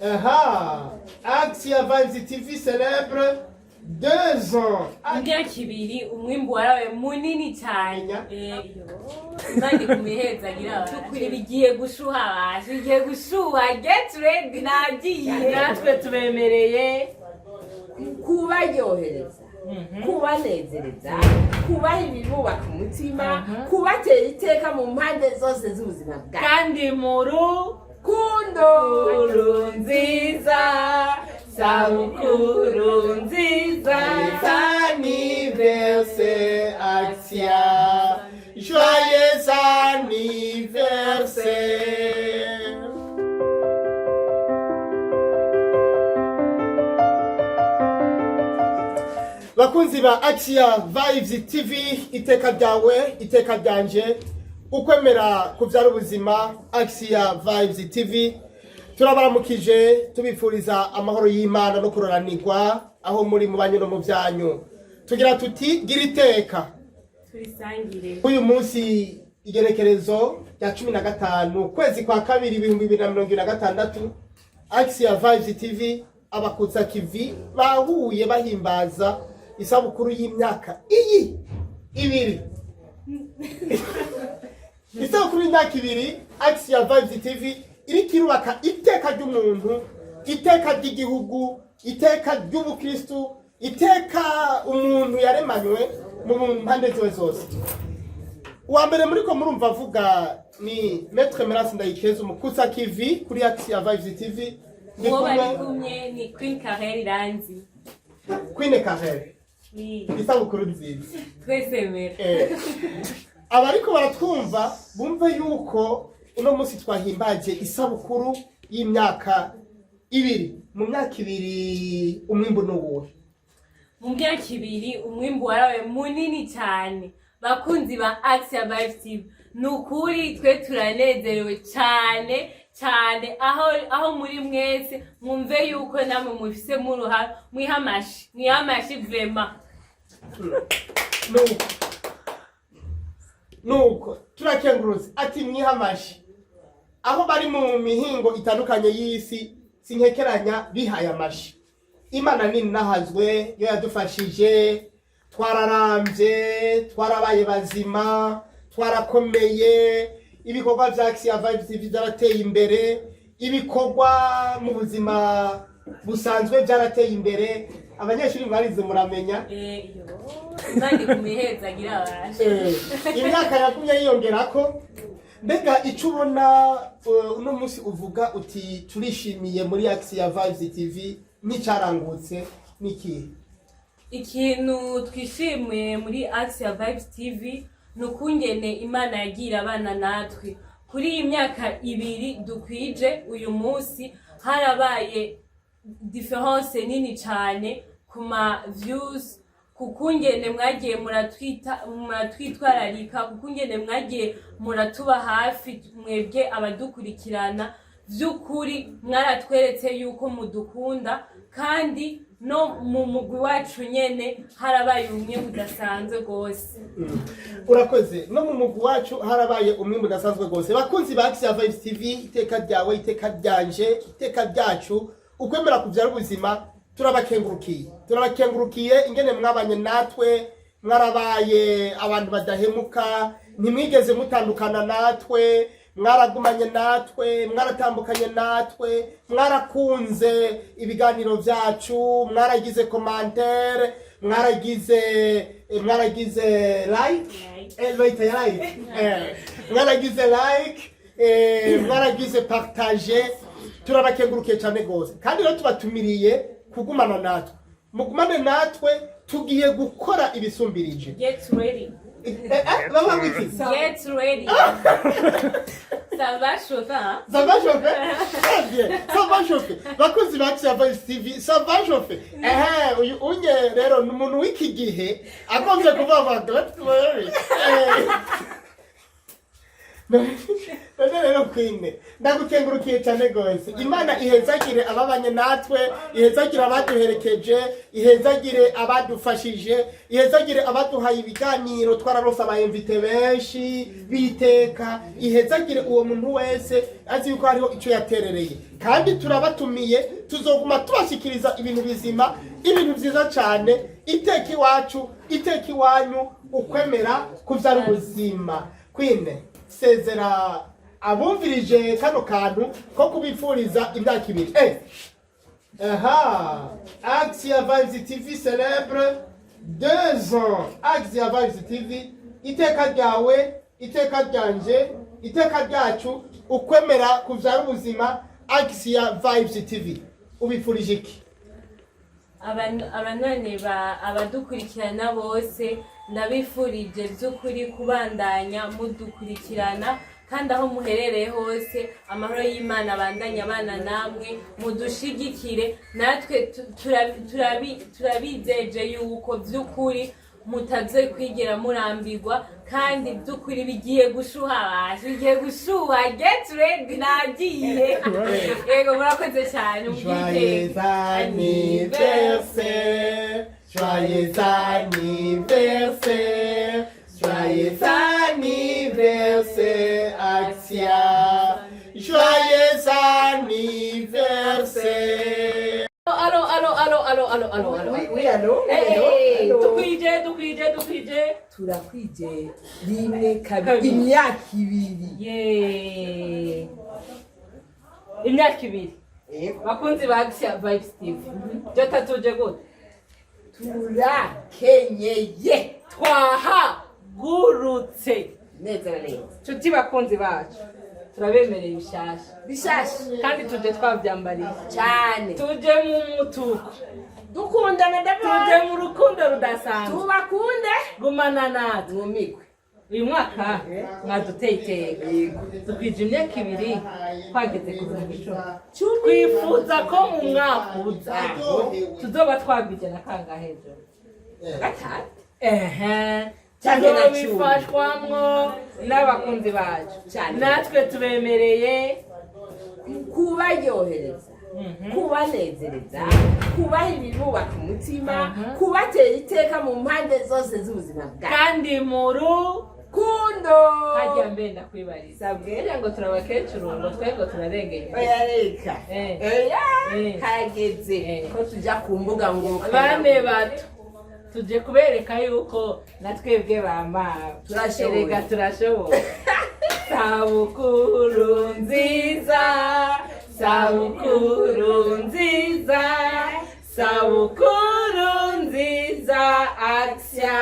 Aha, Axia Vibes TV célèbre 2 ans. Imyaka 2, umwimbu warabaye munini cyane. Yo, Imana igumihezagira abantu. Bigiye gushuha, abantu bigiye gushuha. Get ready, nagiye. Natwe tubemereye kubaryohereza, kubanezereza, kubaha ibibubaka umutima, kubatera iteka mu mpande zose z'ubuzima bwawe. Kandi muru kundo Sabukuru nziza, sabukuru nziza. Anniversaire, Axia. Joyeux anniversaire. Bakunzi ba Axia Vibes TV, iteka ryawe, iteka ryanje, ukwemera kubyara ubuzima, Axia Vibes TV turabaramukije, tubifuriza amahoro y'Imana no kuroranirwa aho muri mu banyu no mu byanyu. Tugira tuti: gira iteka. Turisangire. Uyu munsi, igerekerezo rya 15, ukwezi kwa kabiri, 2026, Axia Vibes TV, abakutsa kivi bahuye bahimbaza isabukuru y'imyaka iyi 2, isabukuru y'imyaka 2 Axia Vibes TV iriko irubaka iteka ry'umuntu, iteka ry'igihugu, iteka ry'ubukristu, iteka umuntu yaremanywe mu mpande ziwe zose. Uwa mbere muriko murumva avuga ni Maître Merasi Ndayikeza, umukutsa kivi kuri Axia Vibes TV. Ndi Uwo kumwe bari kumwe ni Queen Carrere Iranzi. Queen Carrere. Oui. Isabukuru nziza. Twese mera. Abariko baratwumva bumve yuko uno munsi twahimbaje isabukuru y'imyaka 2. Mu myaka 2 umwimbu ni uwuhe? Mu myaka 2 umwimbu warabaye munini cyane. Bakunzi ba Axia Vibes TV, ni ukuri twe turanezerewe cyane cyane. Aho muri mwese, mwumve yuko namwe mufise muruhara. Mwiha amashi, mwiha amashi vraiment. Nuko turakengurutse, ati mwiha amashi. Aho bari mu mihingo itandukanye y'isi, sinkekeranya bihaye amashi. Imana nini nahazwe yo yadufashije, twararambye, twarabaye bazima, twarakomeye. Ibikorwa vya Axia Vibes TV byarateye imbere, ibikorwa mu buzima busanzwe byarateye imbere. Abanyeshuri mwarize muramenya. Yo, Imana igumihezagira abantu. Imyaka yagumye yiyongerako. Mbega icyo ubona uno munsi uvuga uti turishimiye muri Axia Vibes TV n'icarangutse n'ikihe? Ikintu twishimiye muri Axia Vibes TV ni ukungene Imana yagira abana natwe kuri iyi myaka 2 dukwije uyu munsi. Harabaye différence nini cyane ku ma views, ku kungene mwagiye muratwitwararika, ku kungene mwagiye muratuba hafi. Mwebwe abadukurikirana, by'ukuri mwaratweretse yuko mudukunda, kandi no mu mugwi wacu nyene harabaye ubumwe budasanzwe rwose. Urakoze. No mu mugwi wacu harabaye umwimbu udasanzwe rwose. Bakunzi ba Axia Vibes TV, iteka ryawe, iteka ryanje, iteka ryacu, ukwemera kubyara ubuzima, turabakengurukiye, turabakengurukiye ingene mwabanye natwe. Mwarabaye abantu badahemuka, ntimwigeze mutandukana natwe, mwaragumanye natwe, mwaratambukanye natwe, mwarakunze ibiganiro byacu, mwaragize commentaire, mwaragize like. Bayita like, mwaragize like, mwaragize partage. Turabakengurukiye cyane rwose, kandi rero tubatumiriye kugumana natwe. Mugumane natwe, tugiye gukora ibisumbirije. Get ready. Bavuga ngo iki? Get ready, ça va chauffer, hein? Ça va chauffer? Très bien, ça va chauffer. Bakunzi ba Axia Vibes TV, ça va chauffer. Ehe, uyu unye rero ni umuntu w'iki gihe agombye kuvuga ngo get ready. None rero Queen, ndagukengurukiye cyane rwose. Imana ihezagire ababanye natwe, ihezagire abaduherekeje, ihezagire abadufashije, ihezagire abaduhaye ibiganiro. Twararose aba invités benshi biteka. Ihezagire uwo muntu wese azi yuko hariho icyo yaterereye, kandi turabatumiye, tuzoguma tubashyikiriza ibintu bizima, ibintu byiza cyane. Iteka iwacu, iteka iwanyu, ukwemera kubyara ubuzima. Queen, sezera abumvirije kano kantu ko kubifuriza imyaka 2. Aha, Axia Vibes TV célèbre 2 ans. Axia Vibes TV, iteka ryawe, iteka ryanje, iteka ryacu, ukwemera kuvyara ubuzima. Axia Vibes TV ubifurije iki? Abanone ba abadukurikirana bose, ndabifurije by'ukuri kubandanya mudukurikirana, kandi aho muherereye hose amahoro y'Imana abandanya abana namwe. Mudushigikire natwe, turabizeje yuko by'ukuri mutaze kwigera murambirwa, kandi by'ukuri bigiye gushuha, basha bigiye gushuha. Get ready, nagiye. Yego, murakoze cyane. Joyeux anniversaire, joyeux anniversaire, joyeux anniversaire, Axia. Joyeux anniversaire. Allô, allô, allô, allô, allô, allô, allô. Oui, oui, allô. Hey, Allô. Tukwije, tukwije, tukwije. Turakwije rimwe, kabiri, Kabiri. imyaka 2. Ye, imyaka 2. Yego. Bakunzi ba Axia Vibes TV, jota tuje gute? Turakenyeye. Twahagurutse. Neza na neza. Nshuti bakunzi bacu, turabemereye ibishasha. Bishasha. Kandi tuje twabyambariye. Cyane. Tuje mu mutuku. Dukundana ndabona. Tuje mu rukundo rudasanzwe. Tubakunde. Gumana natwe. Mwumigwe. Uyu mwaka mwaduteye iteka, tukwije imyaka 2, twageze ku bihumbi 10. Twifuza ko mu mwaka uza tuzoba twagwije na kangahe hejuru? Gatanu. Ehe. Canke na cumi. Tuzobifashwamwo n'abakunzi bacu. Cane. Natwe tubemereye Kubaryohereza, kubanezereza, kubaha ibibubaka umutima, kubatera iteka mu mpande zose z'ubuzima bwawe. Kandi mu kundo. Hajya mbe ndakwibariza. Sabwe. Kugira ngo turabakecuru, ngo twe ngo turarengeye. Oya, reka. Oya. Harageze ko tuja ku mbuga ngo Bane bato, tuje kubereka yuko na twebwe ba mama Turashoboye. Erega turashoboye. Sabukuru nziza, sabukuru nziza, sabukuru nziza, Axia.